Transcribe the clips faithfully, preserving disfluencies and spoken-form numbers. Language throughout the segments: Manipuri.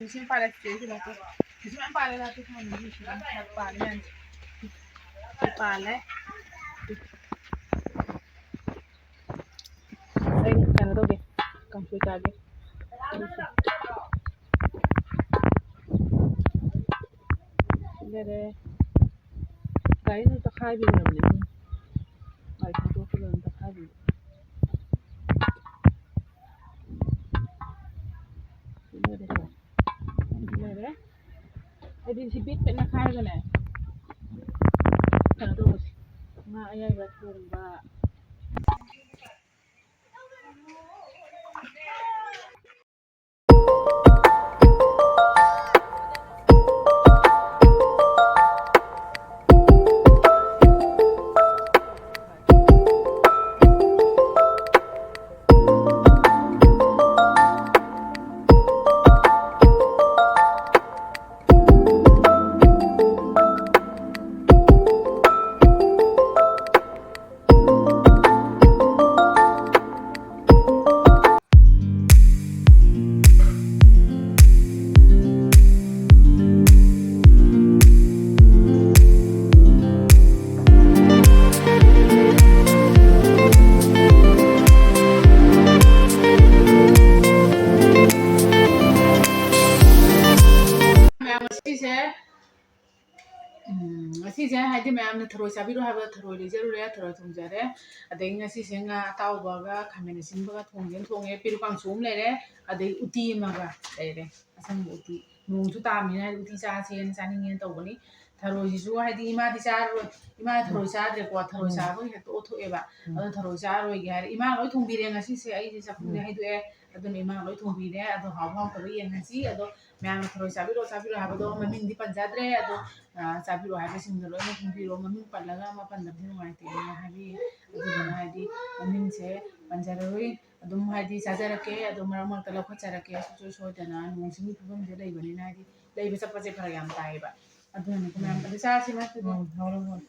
ꯁꯤ ꯄꯥꯜꯂꯦ, ꯆꯤꯆꯦ, ꯁꯤ ꯂꯧꯊꯣꯛ꯫ ꯁꯤꯁꯨ ꯃꯌꯥꯝ ꯄꯥꯜꯂꯦ, ꯂꯥꯛꯇꯦ, ꯊꯥꯡꯗꯣꯛꯑꯣ, ꯁꯤ ꯃꯌꯥꯝ ꯄꯥꯜꯂꯦ ꯃꯌꯥꯝꯁꯦ꯫ ꯁꯤ ꯄꯥꯜꯂꯦ꯫ ꯑꯩ ꯀꯩꯅꯣ ꯇꯧꯒꯦ, ꯀꯥꯡꯁꯣꯏ ꯆꯥꯒꯦ꯫ ꯂꯩꯔꯦ꯫ ꯒꯥꯔꯤꯗꯨ ꯇꯛꯈꯥꯏꯕꯤꯔꯕꯅꯦ ꯑꯩꯈꯣꯏꯅ꯫ ꯒꯥꯔꯤ ꯊꯧꯗꯣꯛꯈꯤꯕ ꯑꯗꯨꯝ ꯇꯛꯈꯥꯏꯕꯤꯕ꯫ ꯁꯤ ꯂꯩꯔꯦꯀꯣ꯫ ꯁꯤ ꯂꯩꯔꯦ꯫ ꯑꯩꯗꯤ ꯁꯤ ꯕꯦꯠ ꯕꯦꯠ ꯅꯛꯈꯥꯏꯔꯒꯅꯦ, ꯀꯩꯅꯣ ꯇꯧꯕꯁꯦ, ꯉꯥ ꯑꯌꯥꯏꯕ ꯊꯣꯡꯕ꯫ ꯃꯌꯥꯝ, ꯉꯁꯤꯁꯦ, ꯎꯝ, ꯉꯁꯤꯁꯦ ꯍꯥꯏꯗꯤ ꯃꯌꯥꯝꯅ ꯊꯔꯣꯏ ꯆꯥꯕꯤꯔꯣ ꯍꯥꯏꯕꯗ ꯊꯔꯣꯏ ꯂꯩꯖꯔꯨꯔꯦ, ꯊꯔꯣꯏ ꯊꯣꯡꯖꯔꯦ꯫ ꯑꯗꯒꯤ ꯉꯁꯤꯁꯦ ꯉꯥ ꯑꯇꯥꯎꯕꯒ ꯈꯥꯃꯦꯟ ꯑꯁꯤꯟꯕꯒ ꯊꯣꯡꯒꯦꯅ ꯊꯣꯡꯉꯦ, ꯄꯦꯔꯨꯛ ꯀꯥꯡꯁꯨ ꯑꯃ ꯂꯩꯔꯦ, ꯑꯗꯩ ꯎꯇꯤ ꯑꯃꯒ ꯂꯩꯔꯦ꯫ ꯑꯁꯪꯕ ꯎꯇꯤ꯫ ꯅꯣꯡꯁꯨ ꯇꯥꯕꯅꯤꯅ ꯍꯥꯏꯗꯤ ꯎꯇꯤ ꯆꯥꯁꯦꯅ ꯆꯥꯅꯤꯡꯉꯦꯅ ꯇꯧꯕꯅꯤ꯫ ꯊꯔꯣꯏꯁꯤꯁꯨ ꯍꯥꯏꯗꯤ ꯏꯃꯥꯗꯤ ꯆꯥꯔꯔꯣꯏ, ꯏꯃꯥ ꯊꯔꯣꯏ ꯆꯥꯗ꯭ꯔꯦꯀꯣ, ꯊꯔꯣꯏ ꯎꯝ꯫ ꯆꯥꯕꯒꯤ ꯍꯦꯛꯇ ꯑꯣꯊꯣꯛꯑꯦꯕ꯫ ꯎꯝ꯫ ꯑꯗꯣ ꯊꯔꯣꯏ ꯆꯥꯔꯔꯣꯏꯒꯦ ꯍꯥꯏꯔꯦ꯫ ꯏꯃꯥ ꯂꯣꯏ ꯊꯣꯡꯕꯤꯔꯦ ꯉꯁꯤꯁꯦ, ꯑꯩꯁꯦ ꯆꯥꯛꯈꯨꯝꯗ ꯎꯝ꯫ ꯍꯩꯗꯣꯛꯑꯦ꯫ ꯑꯗꯨꯅ ꯏꯃꯥ ꯂꯣꯏ ꯊꯣꯡꯕꯤꯔꯦ꯫ ꯑꯗꯣ ꯍꯥꯎꯕ ꯍꯥꯎꯇꯕ ꯌꯦꯡꯉꯁꯤ꯫ ꯑꯗꯣ ꯃꯌꯥꯝꯅ ꯊꯔꯣꯏ ꯆꯥꯕꯤꯔꯣ, ꯆꯥꯕꯤꯔꯣ ꯍꯥꯏꯕꯗꯣ ꯃꯃꯤꯡꯗꯤ ꯄꯟꯖꯗ꯭ꯔꯦ꯫ ꯑꯗꯣ, ꯑ, ꯆꯥꯕꯤꯔꯣ ꯍꯥꯏꯕꯁꯤꯡꯗꯣ ꯂꯣꯏꯅ ꯈꯪꯕꯤꯔꯣ꯫ ꯃꯃꯤꯡ ꯄꯜꯂꯒ ꯑꯃ ꯄꯟꯗꯕꯁꯦ ꯅꯨꯡꯉꯥꯏꯇꯦꯅ ꯍꯥꯏꯕꯤꯌꯦ꯫ ꯑꯗꯨꯗꯨꯅ ꯍꯥꯏꯗꯤ ꯃꯃꯤꯡꯁꯦ ꯄꯟꯖꯔꯔꯣꯏ꯫ ꯑꯗꯨꯝ ꯍꯥꯏꯗꯤ ꯆꯥꯖꯔꯛꯀꯦ꯫ ꯑꯗꯣ ꯃꯔꯛ ꯃꯔꯛꯇ ꯂꯧꯈꯠꯆꯔꯛꯀꯦ ꯁꯨꯡꯁꯣꯏ ꯁꯣꯏꯗꯅ꯫ ꯅꯣꯡ ꯆꯤꯡꯒꯤ ꯐꯤꯕꯝꯁꯦ ꯂꯩꯕꯅꯤꯅ ꯍꯥꯏꯗꯤ ꯂꯩꯕ ꯆꯠꯄꯁꯦ ꯐꯔꯛ ꯌꯥꯝ ꯇꯥꯏꯌꯦꯕ꯫ ꯑꯗꯨꯅꯅꯦꯀꯣ ꯃꯌꯥꯝ꯫ ꯎꯝ꯫ ꯑꯗꯨ ꯆꯥꯔꯁꯤ ꯃꯥ ꯁꯤꯗ꯫ ꯎꯝ, ꯍꯧꯔꯣ, ꯍꯧꯔꯣ꯫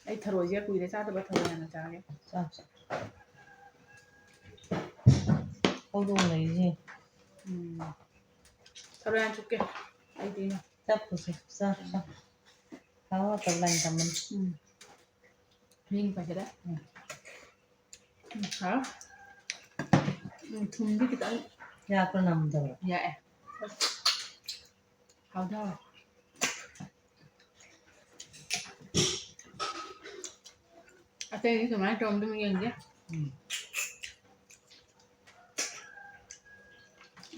ꯑꯩ ꯊꯔꯣꯏꯁꯦ ꯀꯨꯏꯔꯦ ꯆꯥꯗꯕ, ꯊꯔꯣꯏ ꯍꯥꯟꯅ ꯆꯥꯒꯦ꯫ ꯆꯥꯁꯤ꯫ ꯍꯧꯗꯣꯡ ꯂꯩꯔꯤꯁꯦ꯫ ꯎꯝ꯫ ꯊꯔꯣꯏ ꯍꯥꯟ ꯆꯨꯞꯀꯦ꯫ ꯑꯩꯗꯤ ꯆꯥꯛꯄꯨ ꯆꯥ, ꯆꯥ, ꯆꯥ꯫ ꯍꯥꯎ ꯍꯥꯎꯇꯕ ꯂꯥꯏꯟ ꯇꯝꯕꯅꯤ꯫ ꯎꯝ꯫ ꯃꯤꯡ ꯄꯥꯏꯈꯠꯂꯦ꯫ ꯎꯝ꯫ ꯎꯝ, ꯍꯥꯎ꯫ ꯎꯝ, ꯊꯨꯝꯗꯤ ꯈꯤꯇꯪ ꯌꯥꯛꯄ ꯅꯝꯗꯕ꯭ꯔꯣ? ꯌꯥꯛꯑꯦ꯫ ꯍꯥꯎꯗꯤ ꯍꯥꯎꯋꯦ꯫ ꯑꯇꯩꯗꯤ ꯀꯃꯥꯏꯅ ꯇꯧꯔꯝꯗꯣꯏꯅꯣ ꯌꯦꯡꯒꯦ꯫ ꯎꯝ꯫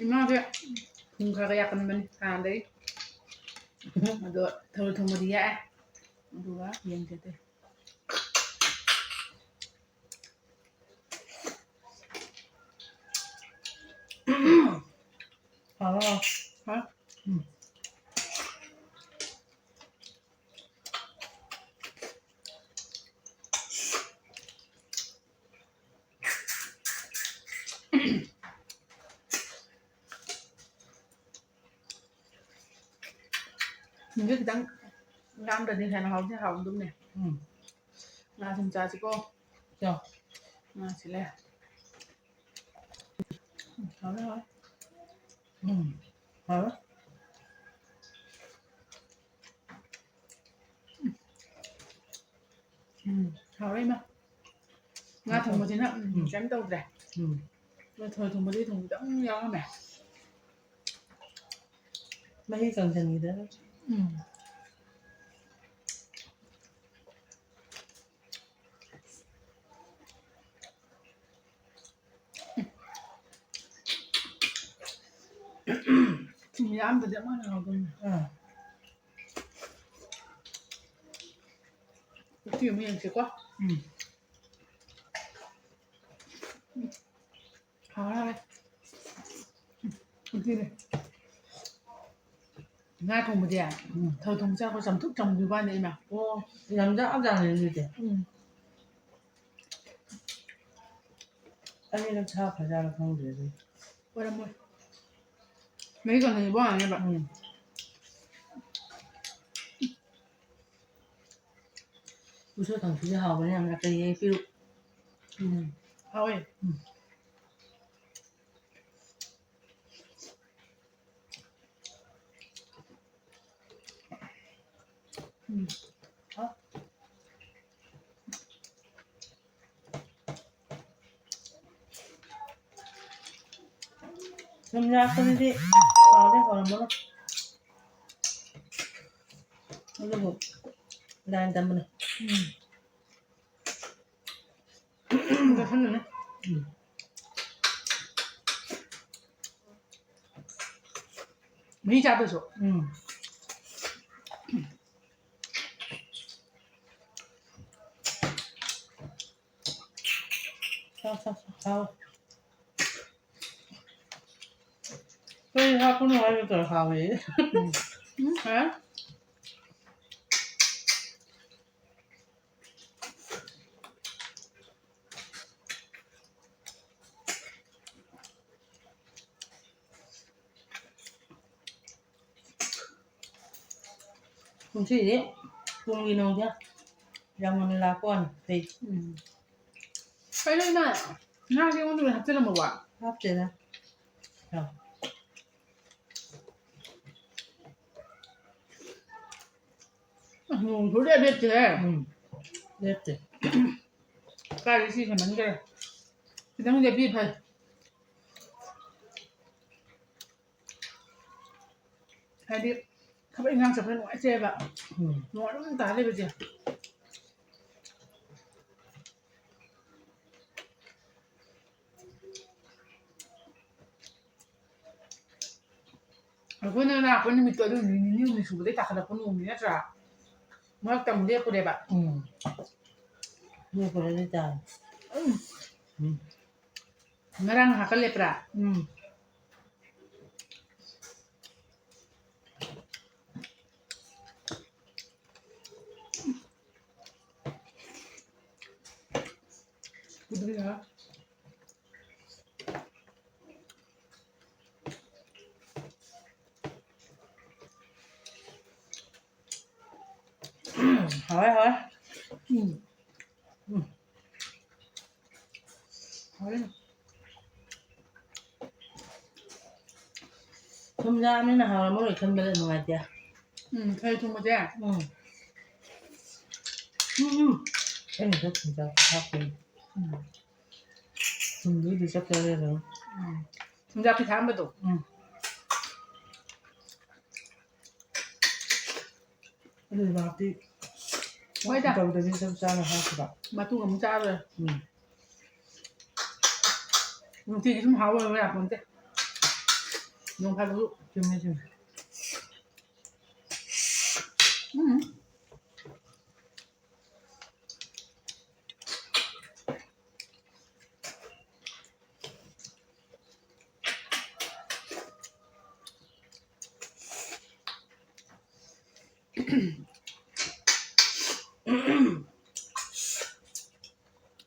ꯏꯃꯥꯁꯦ ꯊꯨꯝ ꯈꯔ ꯈꯔ ꯌꯥꯛꯀꯟꯕꯅꯤ ꯍꯥꯟꯅꯗꯒꯤ꯫ ꯑꯗꯣ ꯊꯔꯣꯏ ꯊꯣꯡꯕꯗꯤ ꯌꯥꯛꯑꯦ꯫ ꯑꯗꯨꯒ ꯌꯦꯡꯒꯦ ꯑꯇꯩ꯫ ꯍꯥꯎ꯫ ꯍꯥ? ꯎꯝ꯫ ꯁꯤꯡꯁꯦ ꯈꯤꯇꯪ ꯌꯥꯝꯗ꯭ꯔꯗꯤ ꯍꯦꯟꯅ ꯍꯥꯎꯗꯤ ꯍꯥꯎꯗꯧꯅꯦ꯫ ꯎꯝ꯫ ꯉꯥ ꯁꯤꯡ ꯆꯥꯁꯤꯀꯣ꯫ ꯆꯥꯎ꯫ ꯉꯥ ꯁꯤ ꯂꯩ꯫ ꯎꯝ, ꯍꯥꯎꯔꯦ, ꯍꯥꯎꯔꯦ꯫ ꯎꯝ, ꯍꯥꯎꯔꯦ꯫ ꯎꯝ, ꯍꯥꯎꯔꯦ, ꯏꯃꯥ꯫ ꯉꯥ ꯊꯣꯡꯕꯁꯤꯅ, ꯎꯝ, ꯎꯝ꯫ ꯀꯩꯝ ꯇꯧꯗ꯭ꯔꯦ꯫ ꯎꯝ꯫ ꯑꯗꯣ ꯊꯔꯣꯏ ꯊꯣꯡꯕꯗꯤ ꯊꯨꯝ ꯈꯤꯇꯪ ꯌꯥꯎꯔꯝꯃꯦ꯫ ꯃꯍꯤ ꯀꯪꯁꯤꯟꯈꯤꯗꯅ꯫ ꯎꯝ꯫ ꯊꯨꯝ ꯌꯥꯝꯗꯗꯤ ꯑꯃꯨꯛ ꯍꯦꯟꯅ ꯍꯥꯎꯗꯣꯏꯅꯦ꯫ ꯑꯥ꯫ ꯎꯇꯤ ꯑꯃꯨꯛ ꯌꯦꯡꯁꯤꯀꯣ꯫ ꯎꯝ꯫ ꯍꯥꯎꯔꯦ, ꯍꯥꯎꯔꯦ꯫ ꯎꯝ, ꯎꯇꯤꯅꯦ꯫ ꯉꯥ ꯊꯣꯡꯕꯗꯤ, ꯎꯝ꯫ ꯊꯔꯣꯏ ꯊꯣꯡꯕ ꯆꯥꯔꯛꯄ ꯆꯝꯊꯣꯛ ꯆꯝꯈꯤꯕ ꯋꯥꯅꯤ, ꯏꯃꯥ꯫ ꯑꯣ, ꯌꯥꯝ ꯆꯥꯕꯖꯥꯠꯅꯤ ꯑꯗꯨꯗꯤ꯫ ꯎꯝ꯫ ꯑꯅꯤꯔꯛ ꯊꯥꯛꯈ꯭ꯔꯖꯥꯠꯂ ꯈꯪꯗ꯭ꯔꯦ ꯑꯗꯨ꯫ ꯑꯣꯏꯔꯝꯃꯣꯏ꯫ ꯃꯍꯤ ꯀꯪꯍꯟꯈꯤꯕ ꯋꯥꯅꯦꯕ꯫ ꯎꯝ꯫ ꯎꯁꯣꯏ ꯀꯥꯡꯁꯨꯁꯦ ꯍꯥꯎꯕꯅꯦ ꯌꯥꯝꯅ꯫ ꯑꯇꯩ ꯄꯤꯔꯨꯛ꯫ ꯎꯝ꯫ ꯍꯥꯎꯋꯦ꯫ ꯎꯝ꯫ ꯎꯝ꯫ ꯊꯨꯝ ꯌꯥꯛꯄꯗꯨꯗꯤ ꯍꯥꯎꯗꯤ ꯍꯥꯎꯔꯝꯃꯔꯣꯏ꯫ ꯑꯗꯨꯕꯨ ꯂꯥꯏꯟ ꯇꯝꯕꯅꯦ꯫ ꯎꯝ꯫ ꯆꯥꯁꯜꯂꯨꯅꯦ꯫ ꯎꯝ꯫ ꯃꯍꯤ ꯆꯥꯗ꯭ꯔꯁꯨ꯫ ꯎꯝ꯫ ꯆꯥꯎ, ꯆꯥꯎ, ꯆꯥꯎ, ꯍꯥꯎ꯫ ꯀꯔꯤ ꯍꯥꯞꯄꯅꯣ ꯍꯥꯏꯕꯗ ꯍꯥꯎꯋꯦ꯫ ꯎꯝ꯫ ꯎꯝ, ꯍꯥ? ꯀꯨꯝꯁꯤꯗꯤ ꯄꯨꯡꯒꯤ ꯅꯣꯡꯁꯦ ꯌꯥꯝ ꯉꯟꯅ ꯂꯥꯛꯄ ꯋꯥꯅꯤ, ꯐꯩ꯫ ꯎꯝ꯫ ꯀꯩꯅꯣ ꯏꯃꯥ? ꯉꯥꯁꯦ ꯑꯩꯉꯣꯟꯗ ꯂꯣꯏ ꯍꯥꯞꯆꯤꯜꯂꯝꯃꯕꯣ? ꯍꯥꯞꯇꯦꯗ꯫ ꯌꯥꯝ꯫ ꯑꯁ, ꯅꯣꯡ ꯁꯨꯡꯂꯦꯞ ꯂꯦꯞꯇꯦꯍꯦ꯫ ꯎꯝ꯫ ꯂꯦꯞꯇꯦ꯫ ꯀꯥꯏꯗꯩ ꯁꯤ ꯍꯦꯟꯃꯟꯈ꯭ꯔꯦ꯫ ꯈꯤꯇꯪ ꯂꯦꯞꯄꯤ ꯐꯩ꯫ ꯍꯥꯏꯗꯤ ꯊꯕꯛ ꯏꯟꯈꯥꯡ ꯆꯠꯄꯗ ꯅꯨꯡꯉꯥꯏꯖꯩꯑꯕ꯫ ꯎꯝ꯫ ꯅꯣꯡ ꯑꯗꯨꯝ ꯇꯥ ꯂꯩꯕꯁꯦ꯫ ꯑꯩꯈꯣꯏꯅ ꯂꯥꯛꯄ ꯅꯨꯃꯤꯠꯇꯣ ꯑꯗꯨ ꯅꯨꯃꯤꯠ ꯅꯤꯅꯤ ꯍꯨꯝꯅꯤ ꯁꯨꯕꯗꯩ ꯇꯥꯈꯠꯂꯛꯄ ꯅꯣꯡꯅꯤ ꯅꯠꯇ꯭ꯔꯥ? ꯃꯔꯛꯇ ꯑꯃꯨꯛ ꯂꯦꯞꯄꯨꯔꯦꯕ꯫ ꯎꯝ꯫ ꯂꯦꯞꯄꯨꯔꯦ ꯑꯗꯨ ꯇꯥꯔꯦ꯫ ꯎꯝ꯫ ꯎꯝ꯫ ꯉꯔꯥꯡ ꯉꯥꯏꯍꯥꯛꯀ ꯂꯦꯞꯄ꯭ꯔꯥ? ꯎꯝ꯫ ꯀꯨꯗ꯭ꯔꯤꯌꯥ꯫ ꯍꯥꯎꯋꯦ, ꯍꯥꯎꯋꯦ꯫ ꯎꯝ꯫ ꯎꯝ꯫ ꯍꯥꯎꯋꯦ꯫ ꯊꯨꯝ ꯌꯥꯛꯑꯕꯅꯤꯅ ꯍꯥꯎꯔꯝꯃꯔꯣꯏ ꯈꯟꯕꯗ ꯅꯨꯡꯉꯥꯏꯇꯦ꯫ ꯎꯝ, ꯊꯔꯣꯏ ꯊꯣꯡꯕꯁꯦ꯫ ꯎꯝ꯫ ꯎꯝ, ꯎꯝ꯫ ꯑꯩꯅ ꯈꯔ ꯊꯨꯝꯖꯥꯛ ꯍꯥꯞꯄꯤꯅꯦ꯫ ꯎꯝ꯫ ꯊꯨꯝꯗꯨꯗꯤ ꯆꯞ ꯆꯥꯔꯦ ꯑꯗꯨꯝ꯫ ꯎꯝ꯫ ꯊꯨꯝꯖꯥꯛꯄꯤ ꯊꯥꯛꯑꯝꯕꯗꯣ꯫ ꯎꯝ꯫ ꯑꯗꯨꯗꯤ ꯃꯍꯥꯛꯇꯤ ꯍꯣꯏꯗ꯫ ꯇꯧꯗꯕꯤ ꯆꯞ ꯆꯥꯅ ꯍꯥꯞꯈꯤꯕ꯫ ꯃꯇꯨꯡ ꯑꯃꯨꯛ ꯆꯥꯔꯣꯏ꯫ ꯎꯝ꯫ ꯅꯨꯡꯇꯤꯒꯤ ꯁꯨꯝ ꯍꯥꯎ ꯂꯩꯕ ꯌꯥꯄꯣꯟꯇꯦ꯫ ꯅꯣꯡ ꯐꯥꯗꯣꯛꯁꯨ꯫ ꯆꯨꯝꯃꯦ, ꯆꯨꯝꯃꯦ꯫ ꯎꯝ꯫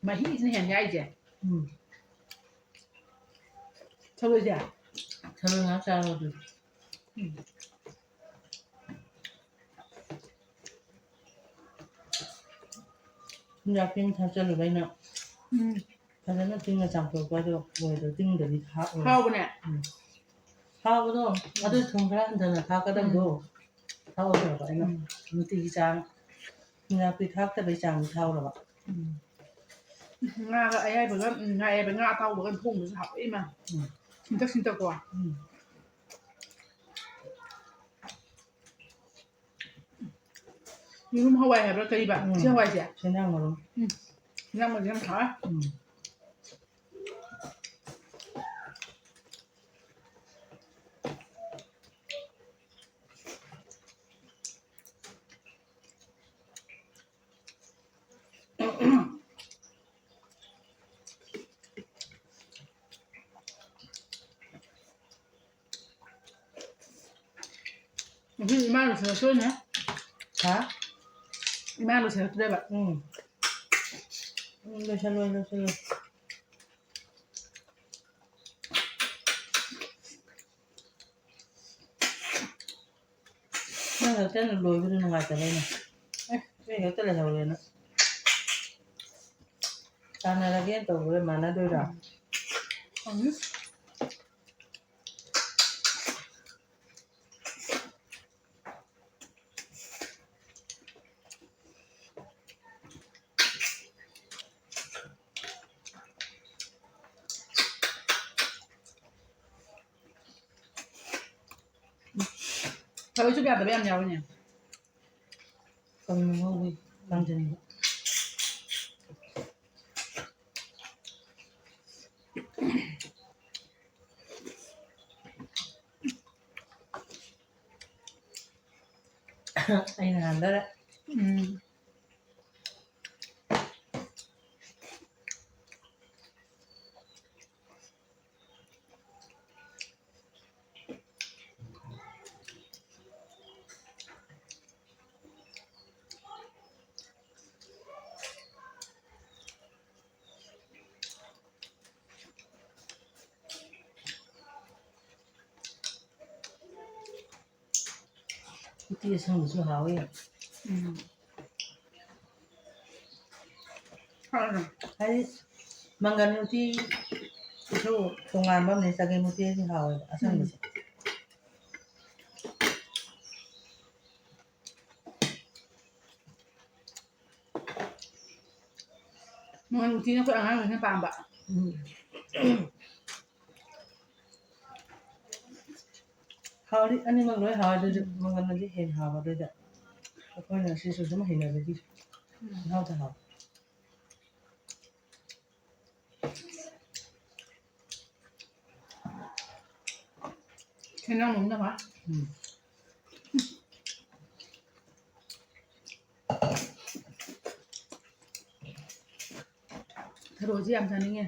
ꯃꯍꯤꯁꯤꯅ ꯍꯦꯟꯅ ꯌꯥꯛꯏꯁꯦ꯫ ꯎꯝ꯫ ꯊꯔꯣꯏꯁꯦ? ꯊꯔꯣꯏ ꯉꯥꯛ ꯆꯥꯔꯣ ꯑꯗꯨꯗꯤ꯫ ꯎꯝ꯫ ꯊꯨꯝꯌꯥꯛꯄꯤ ꯑꯃ ꯊꯥꯛꯆꯜꯂꯨꯕ ꯑꯩꯅ꯫ ꯎꯝ꯫ ꯐꯖꯅ ꯇꯤꯡꯉ ꯆꯥꯝꯊꯣꯛꯄ ꯑꯗꯣ ꯑꯣꯏꯗꯣ ꯇꯤꯡꯗꯕꯤ ꯊꯥꯛꯑꯣ꯫ ꯍꯥꯎꯕꯅꯦ꯫ ꯎꯝ꯫ ꯍꯥꯎꯕꯗꯣ ꯑꯗꯨ ꯊꯨꯝ ꯈꯔ ꯍꯟꯊꯅ ꯊꯥꯛꯀꯗꯕꯗꯣ꯫ ꯎꯝ꯫ ꯊꯥꯛꯑꯣ ꯇꯧꯔꯕ ꯑꯩꯅ꯫ ꯎꯝ꯫ ꯅꯨꯡꯇꯤꯒꯤ ꯆꯥꯡ ꯊꯨꯝꯌꯥꯛꯄꯤ ꯊꯥꯛꯇꯕꯩ ꯆꯥꯡꯗꯤ ꯊꯥꯛꯎꯔꯕ꯫ ꯎꯝ꯫ ꯉꯥꯒ ꯑꯌꯥꯏꯕꯒ, ꯎꯝ, ꯉꯥ ꯑꯌꯥꯏꯕ, ꯉꯥ ꯑꯇꯥꯎꯕꯒ ꯊꯣꯡꯕꯁꯨ ꯍꯥꯎꯋꯦ ꯏꯃꯥ꯫ ꯎꯝ꯫ ꯁꯤꯟꯇꯛ ꯁꯤꯟꯇꯛꯀꯣ꯫ ꯎꯝ꯫ ꯌꯦꯔꯨꯝ ꯍꯋꯥꯏ ꯍꯥꯏꯕ꯭ꯔꯥ ꯀꯔꯤꯕ? ꯎꯝ꯫ ꯁꯤ ꯍꯋꯥꯏꯁꯦ? ꯁꯦꯟꯖꯥꯡ ꯃꯔꯨꯝ꯫ ꯎꯝ꯫ ꯁꯦꯟꯖꯥꯡ ꯃꯔꯨꯝ ꯌꯥꯝ ꯍꯥꯎꯋꯦ꯫ ꯎꯝ꯫ ꯉꯁꯤ ꯏꯃꯥ ꯂꯣꯏꯁꯤꯜꯂꯛꯇꯣꯏꯅꯦ꯫ ꯍꯥ? ꯏꯃꯥ ꯂꯣꯏꯁꯤꯜꯂꯛꯇ꯭ꯔꯦꯕ꯫ ꯎꯝ꯫ ꯎꯝ, ꯂꯣꯏꯁꯤꯜꯂꯣ, ꯂꯣꯏꯁꯤꯜꯂꯣ꯫ ꯅꯪ ꯍꯦꯛꯇ ꯂꯣꯏꯕꯗꯣ ꯅꯨꯡꯉꯥꯏꯇꯕꯩꯅꯦ꯫ ꯑꯦ, ꯑꯩ ꯍꯦꯛꯇ ꯂꯩꯍꯧꯔꯦꯅ꯫ ꯇꯥꯟꯅꯔꯒꯦꯅ ꯇꯧꯕꯗ ꯃꯥꯟꯅꯗꯣꯏꯔꯣ? ꯎꯝ꯫ ꯊꯔꯣꯏꯁꯨ ꯌꯥꯗꯕ ꯌꯥꯝ ꯌꯥꯎꯋꯤꯅꯦ꯫ ꯀꯪꯅ ꯉꯧꯕꯤ ꯀꯪꯁꯤꯟꯕ꯫ ꯑꯩꯅ ꯍꯥꯟꯗꯔꯦ꯫ ꯎꯝ꯫ ꯎꯇꯤ ꯑꯁꯪꯕꯁꯨ ꯍꯥꯎꯋꯤ꯫ ꯎꯝ꯫ ꯍꯥꯎꯋꯦ꯫ ꯍꯥꯏꯗꯤ ꯃꯪꯒꯟ ꯎꯇꯤꯁꯨ ꯇꯣꯉꯥꯟꯕ ꯑꯃꯅꯦ, ꯆꯒꯦꯝ ꯎꯇꯤ ꯍꯥꯏꯗꯤ ꯍꯥꯎꯋꯦꯕ ꯑꯁꯪꯕꯁꯦ꯫ ꯎꯝ꯫ ꯃꯣꯏ ꯎꯇꯤꯅ ꯑꯩꯈꯣꯏ ꯑꯉꯥꯡꯁꯤꯡꯅ ꯄꯥꯝꯕ꯫ ꯎꯝ꯫ ꯍꯥꯎꯗꯤ ꯑꯅꯤꯃꯛ ꯂꯣꯏ ꯍꯥꯎꯋꯦ, ꯑꯗꯨꯁꯨ ꯃꯪꯒꯟꯅꯗꯤ ꯍꯦꯟꯅ ꯍꯥꯎꯕ ꯑꯗꯨꯗ꯫ ꯑꯩꯈꯣꯏꯅ ꯁꯤꯁꯨ ꯑꯗꯨꯝ ꯍꯩꯅꯕꯒꯤ ꯎꯝ꯫ ꯃꯍꯥꯎꯗ ꯍꯥꯎꯋꯦ꯫ ꯈꯦꯠꯅꯕ ꯑꯃ ꯇꯧꯕ꯫ ꯎꯝ꯫ ꯊꯔꯣꯏꯁꯦ ꯌꯥꯝ ꯆꯥꯅꯤꯡꯉꯦ꯫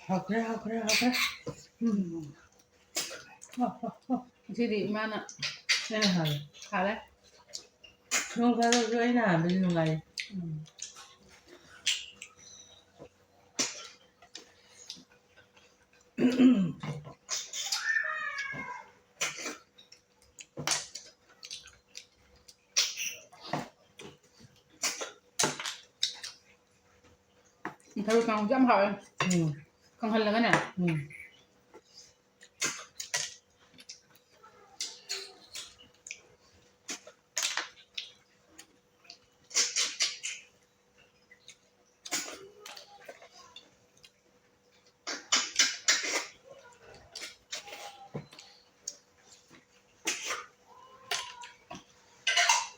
ꯍꯥꯎꯈ꯭ꯔꯦ, ꯍꯥꯎꯈ꯭ꯔꯦ, ꯍꯥꯎꯈ꯭ꯔꯦ꯫ ꯎꯝ꯫ ꯍꯣ, ꯍꯣ, ꯍꯣ꯫ ꯉꯁꯤꯗꯤ ꯏꯃꯥꯅ ꯑꯩꯅ ꯍꯥꯜꯂꯦ꯫ ꯍꯥꯜꯂꯦ꯫ ꯅꯣꯡ ꯐꯥꯗꯣꯛꯁꯨ ꯑꯩꯅ ꯍꯥꯟꯕꯁꯦ ꯅꯨꯡꯉꯥꯏꯌꯦ꯫ ꯎꯝ꯫ ꯊꯔꯣꯏ ꯀꯥꯡꯍꯧꯁꯦ ꯌꯥꯝ ꯍꯥꯎꯋꯦ꯫ ꯎꯝ꯫ ꯀꯪꯍꯜꯂꯒꯅꯦ꯫ ꯎꯝ꯫